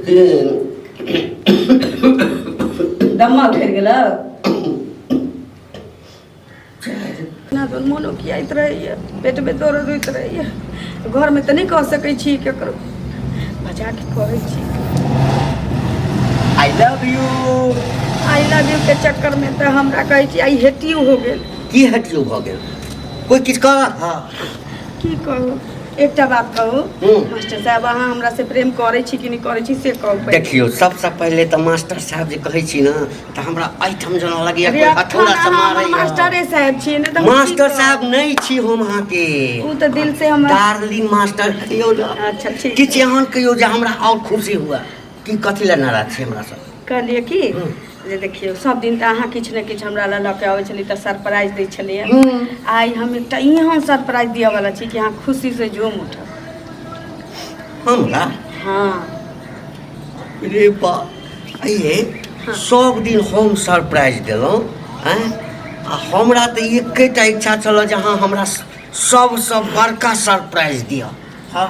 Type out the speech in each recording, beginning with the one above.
तीन। दम्मा उखड़ि गेलौ ना तो मोनो खियाइत रहैए, पेटमे दर्द होइत रहैए। घरमे तऽ नहि कह सकै छी ककरो, बजा के कहै छी। I love you. I love you के चक्करमे तऽ हमरा कहै छी I hate you हो गेल। की हेट यू भऽ गेल? कोइ किछु कहलक? हँ। की कहू, एकटा बात कहू मास्टर साहब, अहाँ हमरा से प्रेम करै छी कि नहि करै छी से कहू पहिले। देखियौ, सबसँ पहिले तऽ मास्टर साहब जे कहै छी ने तऽ हमरा एहिठाम जेना लगैया अरे कोई अखन हथौड़ा से अहाँ हमर मारैया। मास्टरे साहब छी ने तऽ हम की मास्टर कहब? साहब नहि छी हम अहाँके। ओ तऽ दिल से हमरा डार्लिंग मास्टर कहियौ ने। अच्छा ठीक। किछु एहन कहियौ जे हमरा आओर खुशी हुए। की कथी लए नाराज छी हमरा सब? कहलियै कि जे देखियौ, सब दिन तऽ अहाँ किछु ने किछु हमरा लए लऽ के अबै छलियै तऽ सरप्राइज दै छलियै। आइ हम एकटा एहन सरप्राइज दिअ वाला छी कि अहाँ खुशीसँ झूम उठब। हमरा? हँ। रे बा, ये सब दिन हम सरप्राइज देलहुँ आँय, आ हमरा तऽ एकेटा इच्छा छल जे अहाँ हमरा सबसँ बड़का सरप्राइज दिअ। हँ।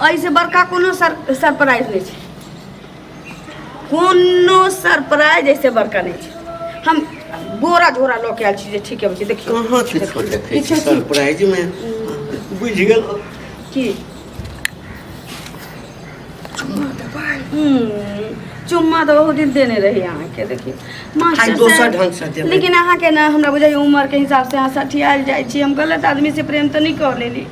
एहिसँ बड़का कोनो सरप्राइज नहि छै, कोनो सरप्राइज एहिसँ बड़का नहि छै। हम बोरा झोरा लऽ के आयल छी जे ठीके छै। देखियौ। कहाँ किछो देखै छी? किछो छी। सरप्राइज मे बुझि गेल। की चुम्मा तऽ बहुत दिन देने रही अहाँके। देखियौ मास्टर आइ दोसर साहब, ढंगसँ देबै। लेकिन अहाँके ने हमरा बुझाइए उमरके हिसाबसँ अहाँ सठियायल जाइ छी। हम गलत आदमीसँ प्रेम तऽ नहि कऽ लेली?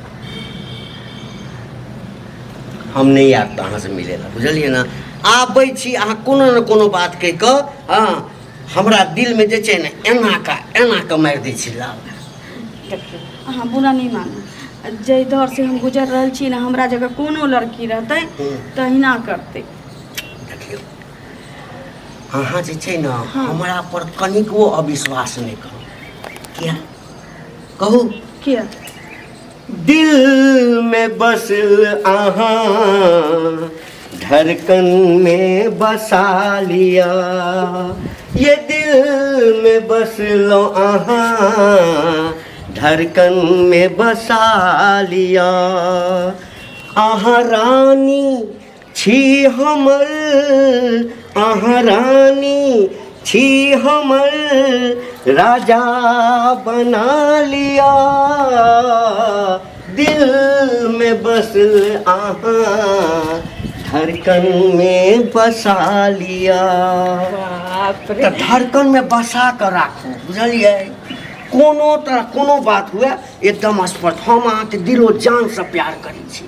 हम नहि आयब तऽ अहाँसँ मिलै लए, बुझलियै ने? आबै छी अहाँ कोनो ने कोनो बात कहि कऽ, हँ, हमरा दिलमे जे छै ने एना कऽ एना कऽ मारि दै छी लाल। देखियौ, अहाँ बुरा नहि मानू, जाहि दौरसँ हम गुजरि रहल छी ने, हमरा जगह कोनो लड़की रहतै तहिना करतै। देखियौ, अहाँ जे छै ने हमरा पर कनिकबो अविश्वास नहि करू। किया कहू? किया? दिल में बसल अहाँ, धड़कन में बसा लिया। ये दिल में बसलो अहाँ, धड़कन में बसा लिया। अहाँ रानी छी हमर, अहाँ रानी छी हमर, राजा बना लिया। दिल में बसल अहाँ, धड़कन में बसा लिया। बाप रे। तऽ धड़कन में बसा कऽ राखू, बुझलियै? कोनो तरह कोनो बात हुए, एकदम स्पष्ट, हम अहाँके दिलो जानसँ प्यार करै छी।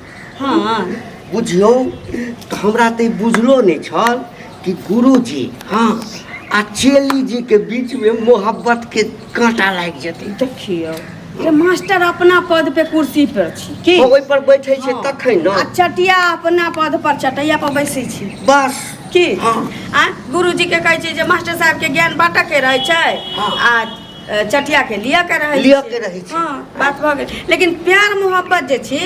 बुझियौ तऽ हमरा तऽ ई बुझलो नहि छल कि गुरुजी, हँ, आ चेली जीके बीचमे मोहब्बतके काँटा लागि जेतै। देखियौ जे मास्टर अपना पद पे कुर्सी पर छी की ओहि पर बैठे छै तखन ने। आ चटिया अपना पद पर चटैया पर बैसै छी। बस। की? हँ। आ गुरुजी के कहै छै जे मास्टर साहब के ज्ञान बाँटऽ के रहै छै आ चटिया के लिअ के रहै लिअ छै। के रहै छै। हँ, बात भऽ गेल। लेकिन प्यार मोहब्बत जे छै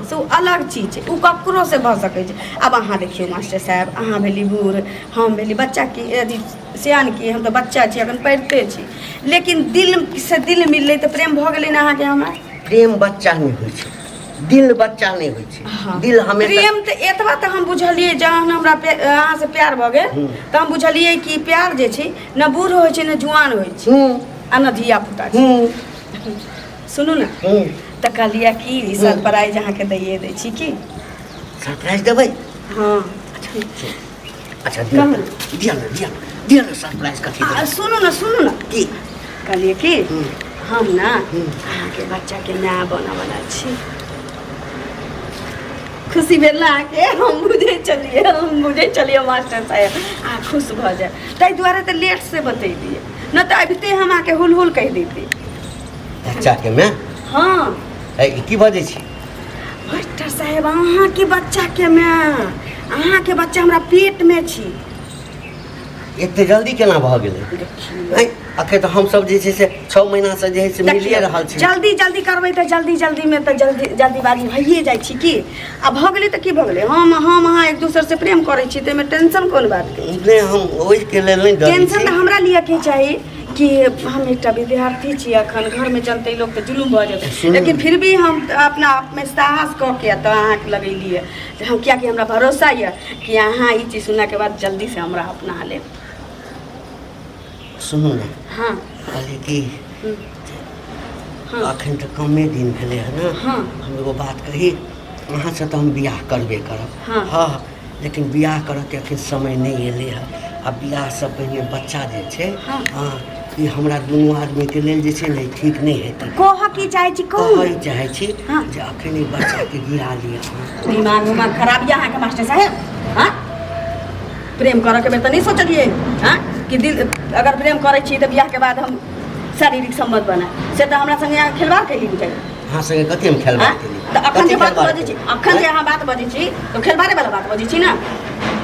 से ओ अलग चीज छै, ओ ककरो से भऽ सकै छै। आब अहाँ देखियौ मास्टर साहेब, अहाँ भेली बूढ़, हम भेली बच्चा, की अथी सियान की, हम तऽ बच्चा छी, अखन पढ़िते छी, लेकिन दिल से दिल मिललै तऽ प्रेम भऽ गेलै ने अहाँके हमरा। प्रेम बच्चा नहि होइ छै, दिल बच्चा नहि होइ छै। दिल हमेशा प्रेम तऽ एतबा तऽ हम बुझलियै, जहन हमरा अहाँसँ प्यार भऽ गेल तऽ हम बुझलियै कि प्यार जे छै ने बूढ़ होइ छै, ने जुआन होइ छै आ ने धिया पुता छै। सुनू ने। तऽ कहलियै कि ई सरप्राइज अहाँके दैए दै छी की। सरप्राइज देबै? हँ। अच्छा, दिअ। कहू। दिअ ने, दिअ ने, दिअ ने सरप्राइज कथी आ, देबै? सुनू ने, सुनू ने। की? कहलियै कि हम ने अहाँके बच्चाके माय बनऽवला छी। खुशी भेल ने अहाँके? हम बुझै छलियै, हम बुझै छलियै मास्टर साहेब, अहाँ खुश भऽ जाय, ताहि दुआरे तऽ लेटसँ बतेलियै, नहि तऽ अबिते हम अहाँके हुल हुल कहि दैती। बच्चाके माय? हँ। है, ई की बजै छी? मास्टर साहेब, अहाँके बच्चाके माय, अहाँके बच्चा हमरा पेटमे छी। एते जल्दी केना भऽ गेलै? देखियौ। नहीं, अखन तऽ हमसब जे छै से 6 महीनासँ जे है से मिलिए रहल छी। जल्दी जल्दी करबै तऽ जल्दी जल्दीमे तऽ जल्दी जल्दीबाजी भइए जाइ छै की। आ भऽ गेलै तऽ की भऽ गेलै? हम अहाँ एक दोसरसँ प्रेम करै छी, ताहिमे टेंशन कोन बातके? नहि, हम ओहिके लेल नहि डरै टेंशन छी। तऽ हमरा लिअ के चाही कि हम एकटा विद्यार्थी छी, अखन घरमे जनतै लोक तऽ जुलुम भऽ जेतै। सुनू। लेकिन फिर भी हम अपना आपमे साहस कऽ के तऽ अहाँके लगेलियै जे हम, कियाकि हमरा भरोसा यऽ कि अहाँ ई चीज सुनलाके बाद जल्दीसँ हमरा अपना लेब। सुनू ने। हँ। कहलियै कि हँ। अखन तऽ कमे दिन भेलै हँ ने। हँ। हम एगो बात कही, अहाँसँ तऽ हम बियाह करबे करब। हँ। हँ, लेकिन बियाह करऽके अखन समय नहि एलै हँ। आ बियाहसँ पहिने बच्चा जे छै, हँ। हँ, ई हमरा दुनू आदमीके लेल जे छै ने ठीक नहि हेतै। कहऽ की चाहै छी, कहू कहै ने। चाहै छी हँ। जे अखन ई बच्चाके गिरा लिअ अहाँ। दिमाग उमाग खराब यऽ अहाँके मास्टर साहेब? हँ, प्रेम करऽके बेर तऽ नहि सोचलियै हँ कि दिल अगर प्रेम करै छी तऽ बियाहके बाद हम शारीरिक सम्बन्ध बनाए, से तऽ हमरा संगे अहाँ खेलबाड़ कैली बुझाइ। अहाँ संगे कथी हम खेलबाड़ आँय? केली? तऽ अखन कथी जे बात खेलबाड़ बजै छी, केली? अखन जे अहाँ बात बजै छी तऽ खेलबाड़े वाला बात बजै छी ने?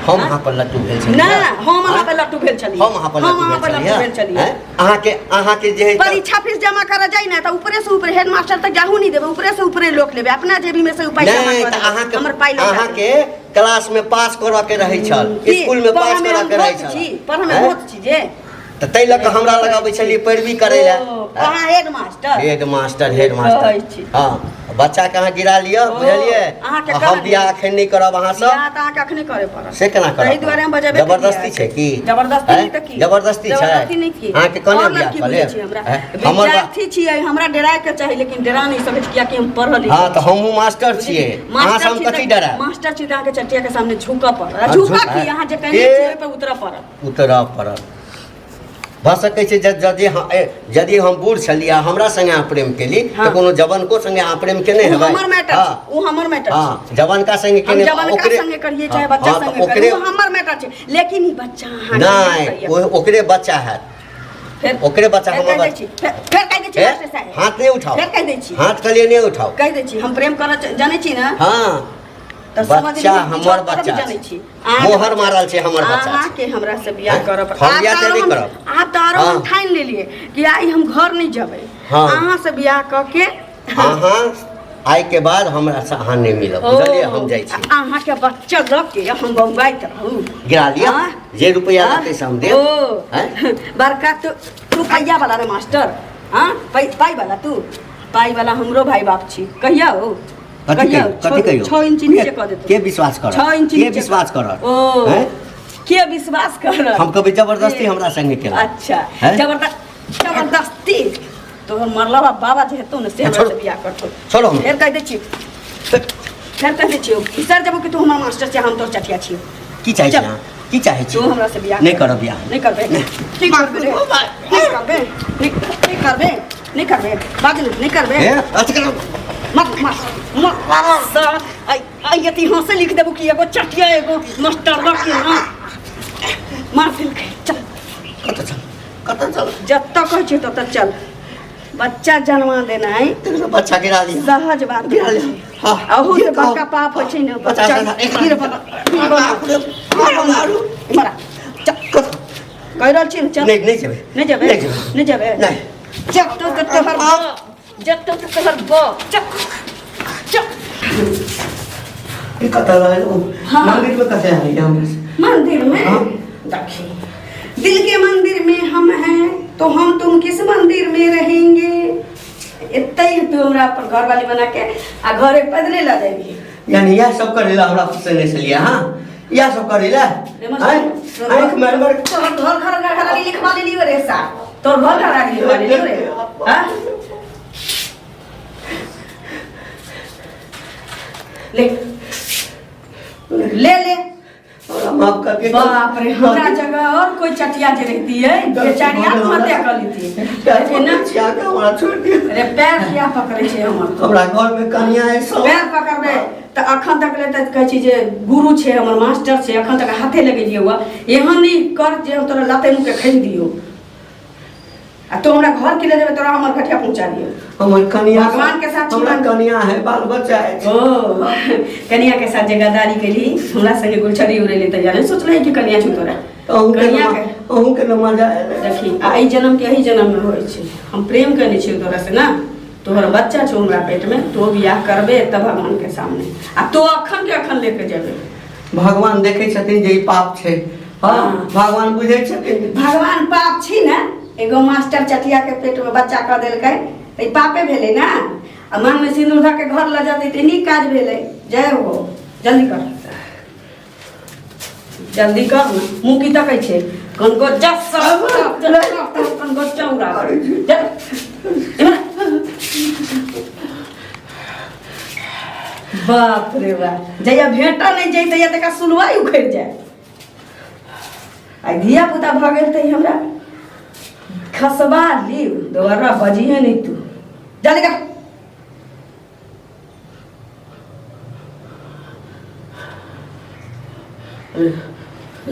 हम अहाँ पर लट्टू भेल छलियै? ना, हम अहाँ पर लट्टू भेल छलियै। हम अहाँ पर हम लट्टू अहाँ पर भेल लट्टू भेल छलियै? छलियै। आँय? अहाँके जे है तऽ- परीक्षा फीस जमा करऽ जाइ ने तऽ ऊपरे से ऊपरे हेडमास्टर तक जाहू नहीं देबै, ऊपरे से ऊपरे लोक लेबै, अपना जेबी में से उ पाइ जमा नहि कऽ तऽ देबै। अहाँके हमर पाइ लऽ जाबै। अहाँके क्लास में पास करऽ के रहै छल, की? स्कूल में पास पढ़ऽमे करऽ हम के रहै बहुत छल। छी, पढ़ऽमे आँय? बहुत छी जे तऽ ताहि लऽ कऽ हमरा लगाबै छलियै पैरवी करै लए। ओ, अहाँ head master? Head master, head master. कहै छी। हँ, बच्चाके अहाँ गिरा लिअ। ओ, बुझलियै? अहाँके आ हम कहलियै। बियाह एखन नहि करब अहाँसँ। बियाह तऽ अहाँके अखने करे पड़त। से केना करब? ताहि दुआरे हम बजेबे जबरदस्ती केलियै। छै की? जबरदस्ती आँय? नहि तऽ की? जबरदस्ती छै? जबरदस्ती नहि की? अहाँके कहने और बियाह लड़की कऽ बुझै लेब? छी हमरा? आँय? हमर विद्यार्थी छियै, हमरा डराय के चाही, लेकिन डरा नहि सकै छी कियाकि हम पढ़ल लिखल हँ, तऽ हमहूँ मास्टर छियै, अहाँसँ हम छी कथी तऽ- डरायब? मास्टर छी तऽ अहाँके चटिया के सामने झुकऽ पड़त। हँ, झुकऽ झुक- की, अहाँ जे कहने के? छियै ओहि पर उतरऽ पड़त। उतरऽ पड़त। भऽ सकै छै यदि हम यदि हम बूढ़ छलियै आ हमरा संगे अहाँ प्रेम केली हँ। तऽ कोनो जवनको संगे अहाँ प्रेम केने ओ हेबै। हमर मैटर हँ छै, ओ हमर मैटर छै। हँ, जवनका संगे हम केने जवनका ओकरे संगे करियै चाहे हँ, बच्चा हँ, तऽ संगे ओकरे करियै, ओ हमर मैटर छै, लेकिन ई बच्चा अहाँके नहि करैए। ओकरे बच्चा हैत। फेर ओकरे बच्चा फेर हमर कहि दै बच्चा। छी, फेर फेर कहि दै छी ए, मास्टर साहेब। हाथ नहि उठाओ। फेर कहि दै छी। हाथ कहलियै नहि उठाओ। कहि दै छी, हम प्रेम करऽ जानै छी ने। हँ। तऽ समझ बच्चा लियौ, किछु हमर और करऽ भी बच्चा जानै छै। छी। अहाँके मोहर मारल छै, हमर बच्चा छै। अहाँके हमरा से बियाह हैं? करऽ पड़त। हम आब बियाह तऽ तऽ आरो नहि हम करब। आब तऽ आरो हम हँ। ठानि लेलियै कि आइ हम घर नहि जेबै हँ। अहाँ से बियाह कऽ के। अहाँ आइ के बाद हमरा से अहाँ नहि मिलब, ओ, बुझलियै? हम जाइ छी। अहाँके बच्चा लऽ के हम बौआइत रहू? गिरा लिअ। हाँ? जे रुपैआ हाँ? रहतै से हम देब। ओ हैं? बड़का तू तू पैया वाला रे मास्टर, हाँ, पाइ वाला तू, पाइ वाला। हमरो भाई बाप छी, कहिया हो? कथी कहिया? कहियौ? कथी कहियौ? 6 इंच नीचे कऽ देतौ। के विश्वास करत? 6 इंच के नीचे विश्वास करत? ओ हैं? के विश्वास करत? हम कभी जबरदस्ती हमरा संगे केलक? अच्छा। हैं? जबरदस्ती तोहर मरला बाबा जे हेतौ ने से हमरा छोड़। से बियाह करतौ। छोड़ो हमरा। फेर कहि दै छी, फेर कहि दै छियौ, बिसरि जेबौ कि तू हमर मास्टर छियै, हम तोहर चटिया छियौ। की चाहै छी चल। अहाँ? की चाहै छी? तू हमरा से बियाह नहि करब बियाह। नहि करबे? की करबे रे? नहि करबे? नहि, नहि करबे? नहि करबे? बाज ने, नहि करबे? हे, अथी करू। मत मत मत सर, आई आई अथी हंसे लिख देबो कि एगो चटिया एगो मास्टर के ना मार देलकै। चल। कतऽ चल, कतऽ चल? जतऽ कहै छियौ ततऽ चल। बच्चा जन्मा देनाइ देखो, बच्चा गिरा लिया। सहज बात गिरा नहि लिया। छै। हाँ, अहू ये से कहो। बड़का पाप होइ छै ने बच्चा बच्चा। गिर गिर बाप रे, मारू, मारू। इम्हर आ, चल। कतऽ? कहि रहल छी ने, चल। नहि, नहि जेबै। नहि जेबै? नहि जेबै। नहि जेबै? नहि। जतऽ तक तोहर ब, जतऽ तक तोहर ब, चल चल। ई कतऽ रहल? ओ, हाँ। मंदिर में कतऽ आयल हमरा से? मंदिर में? हाँ। देखिए, दिल के मंदिर में हम हैं तो हम तुम किस मंदिर में रहेंगे? एते ही तू हमरा अपन घरवाली बना के आ घरे पैदले ला जाबी। यानी इएह सब करै लए हमरा फंसेने छलियै अहाँ? इएह सब करै लए? आँय? आँखि मारि मारि तोहर घर घर घरवाली लिखवा लेलियो रे सा, तोहर घर घरवाली लिखवा लेलियो रे? हाँ, ले ले ले। हमरा माफ कर के। बाप रे, हमरा जगह और कोई चटिया जे रहती है बेचारी आत्महत्या कर लेती है, लेकिन ना। हमरा छोड़ दियौ। अरे पैर किया पकड़ै छै हमर तो? हमरा घर में कनिया है सब। पैर पकड़बै तऽ अखन तक ले तऽ कहै छी जे गुरु छै, हमर मास्टर छै, अखन तक हाथे लगेलियै हुआ। एहन नहि कर जे हम तोरा लाते मुँहके खसि दियौ आ तू हमरा घर के ले जेबै, तोरा हमर घटिया पहुँचा दियौ। हमर कनिया भगवान के साथ हमरा छी। कनिया है, बाल बच्चा है। ओ कनिया के साथ जे गद्दारी केली, हमरा संगे गुलछड़ी उड़ेली, तऽ जाने सोचले कि कनिया छौ तोरा। अहूँ के कनिया के अहूँ के न मजा एलै। देखी, आ एहि जन्म के एहि जन्म में होइ छै। हम प्रेम केने छियौ तोरा से ना, तोहर बच्चा छौ हमरा पेट में, तो बियाह करबे तब भगवान के सामने, आ तो अखन के अखन लेके जेबे। भगवान देखै छथिन जे ई पाप छै। हाँ, हाँ। भगवान बुझै छथिन। भगवान पाप छी ने। एगो मास्टर चटिया के पेट में बच्चा कऽ देलकै तऽ ई पापे भेलै ने। आ मांग में सिंदूर धऽ के घर लऽ जेतै तऽ नीक काज भेलै। जय हो, जल्दी कर, जल्दी कर ने। मुँह की तकै छै? कनको जस कनको चौरा चल इम्हर। बाप रे बाप, जहिया भेंटा नहि जाइ तहिया तका सुलवाई उखड़ि जाय। आइ धिया पुता भऽ गेल तऽ हमरा खसबा ली, दोबारा बजिहे नहि तू। जल्दी कर।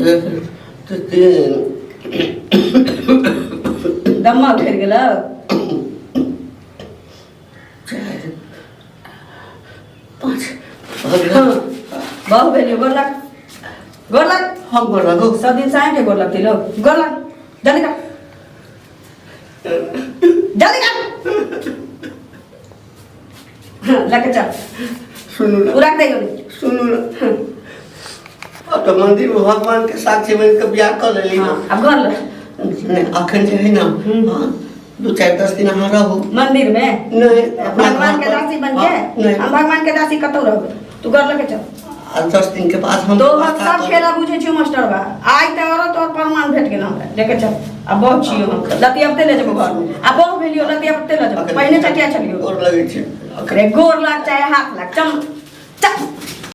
एक, तीन। दम्मा उखड़ि गेलौ। 4, 5 भऽ गेल। बहु भेलियौ। गोर लग, गोर लग। हम गोर लगू? सब दिन साँझ के गोर लगतै लोग। गोर लग, जल्दी कर, जल्दी कर। हाँ, लके चल। सुनू ने। उ रख दे गोली। सुनू ने, अब तऽ मंदिर में भगवान के साक्षी बनि के बियाह कऽ लेली ना। हाँ, अब घर ल। नहि, अखन जे है ना, हाँ, 2, 4, 10 दिन अहाँ रहू। मंदिर में? नहि, अपना भगवान घर के पर। दासी बन हाँ, के? नहि। हम भगवान के दासी कतौ रहबै, तू घर लके चल। आ 10 दिन के बाद हम तो हम व्यवस्था सब करब। खेला बुझै छियौ मास्टर बा। आइ तऽ औरो तोहर प्रमाण भेट गेल हमरा। लेके चल, आ बहु छियौ हम, लतियबते ले जेबो घर। आ बहु भेलियौ, लतियबते ले जेबो। अखन पहिने चटिया छलियौ। गोर लगै छै अखन। रे गोर लाग चाहे हाथ लाग, चल चल।